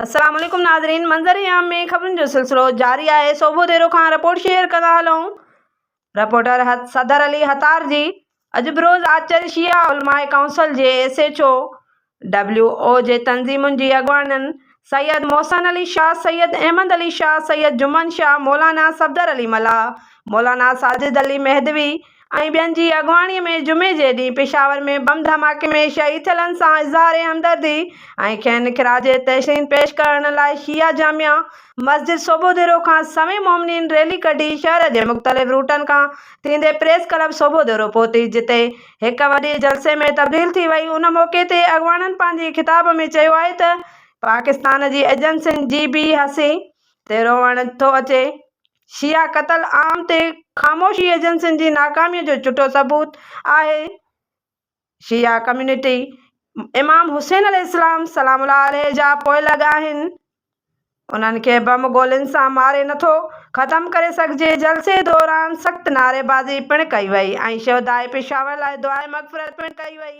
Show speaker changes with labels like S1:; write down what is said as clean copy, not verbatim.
S1: السلام عليڪم ناظرين منظر عام ۾ خبرن جو سلسلو جاري آهي سوڀوديرو کان رپورٽ شيئر ڪندا هلون رپورٽر صدر علي هتار جي اڄ بروز آچر شيعا علماء ڪائونسل جي S H O W O جي تنظيمن جي اڳواڻن سيد محسن علي شاهه، سيد احمد علي شاهه، سيد جمن شاهه، مولانا صفدر علي ملاح، مولانا ساجد علي مهدوي ۽ ٻين جي اڳواڻي ۾ جمعي جي ڏينهن پشاور ۾ بم ڌماڪي ۾ شهيد ٿيلن سان اظهار همدردي ۽ کين خراج تحسين پيش ڪرڻ لاء شيعا جامع مسجد سوڀوديرو کان سوين مومنين ريلي ڪڍي شهر جي مختلف روٽن کان ٿيندي پريس ڪلب سوڀوديرو پهتي جتي هڪ وڏي جلسي ۾ تبديل ٿي وئي ان موقعي تي اڳواڻن پنهنجي خطاب ۾ چيو آهي ته پاڪستان جي ايجنسين جي بي حسي تي روئڻ ٿو اچي، شيعا قتل عام تي خاموشي ايجنسين جي ناڪامي جو چٽو ثبوت آهي، شيعا ڪميونٽي امام حسين عليه السلام سلام الله عليه جا پوئلڳ آهن، انهن کي بم گولين سان ماري نٿو ختم ڪري سگهجي، جلسي دوران سخت نعريبازي پڻ ڪئي وئي ۽ شهداء پشاور لاء دعاء مغفرت پڻ ڪئي وئي.